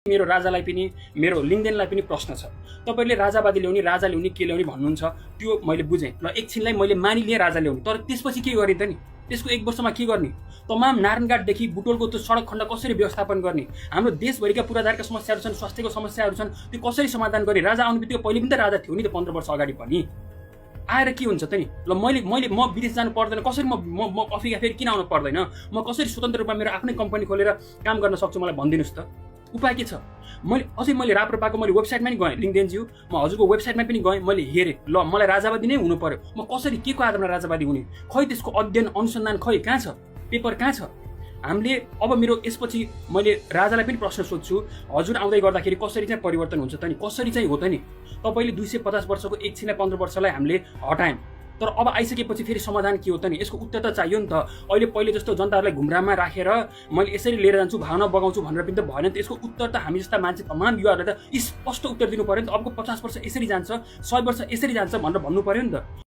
मेरो राजालाई पनि मेरो लिङ्गदेनलाई पनि प्रश्न छ। तपाईहरुले राजावादी ल्याउने, राजा ल्याउने, के ल्याउने भन्नुहुन्छ, त्यो मैले बुझेँ। ल एकछिनलाई मैले मानिलिएँ राजा ल्याउने, तर त्यसपछि के गर्ने त नि? त्यसको 1 वर्षमा के गर्ने? तमाम नारायणघाटदेखि बुटोलको त्यो सडक खण्ड कसरी व्यवस्थापन गर्ने? हाम्रो देशभरिका पूर्वाधारका समस्याहरू छन्, स्वास्थ्यको समस्याहरू छन्, त्यो कसरी समाधान गर्ने? राजा आउनुबित्तिकै पहिले पनि त राजा थियो नि त 15 वर्ष अगाडि पनि। आएर के हुन्छ त नि? ल म विदेश जानु पर्दैन, कसरी म अफ्रिका फेरि किन आउनु पर्दैन? म कसरी स्वतन्त्र रूपमा मेरो आफ्नै कम्पनी खोलेर काम गर्न सक्छु, मलाई भनिदिनुस् त। उपाय के छ? मैले राप्रपाको मैले वेबसाइटमा नि गएँ, लिङ्गदेनज्यू म हजुरको वेबसाइटमा पनि गएँ, मैले हेरेँ। ल मलाई राजावादी नै हुनु पर्यो, म कसरी के को आधारमा राजावादी हुने? खै त्यसको अध्ययन अनुसन्धान खै कहाँ छ? पेपर कहाँ छ? हामीले अब मेरो यसपछि मैले राजालाई पनि प्रश्न सोध्छु, हजुर आउँदै गर्दाखेरि कसरी चाहिँ परिवर्तन हुन्छ त नि? कसरी चाहिँ हो त नि? तपाईले 250 वर्षको एकछिनलाई 15 वर्षलाई हामीले हटायौँ, तर अब आइसकेपछि फेरि समाधान के हो त नि? यसको उत्तर त चाहियो नि त। अहिले पहिले जस्तो जनताहरूलाई घुमराममा राखेर मैले यसरी लिएर जान्छु, भावना बगाउँछु भनेर पनि त भएन नि त। यसको उत्तर त हामी जस्ता मान्छे तमाम युवाहरूले त स्पष्ट उत्तर दिनु पर्यो नि त। अबको 50 वर्ष यसरी जान्छ, 100 वर्ष यसरी जान्छ भनेर भन्नु पर्यो नि त।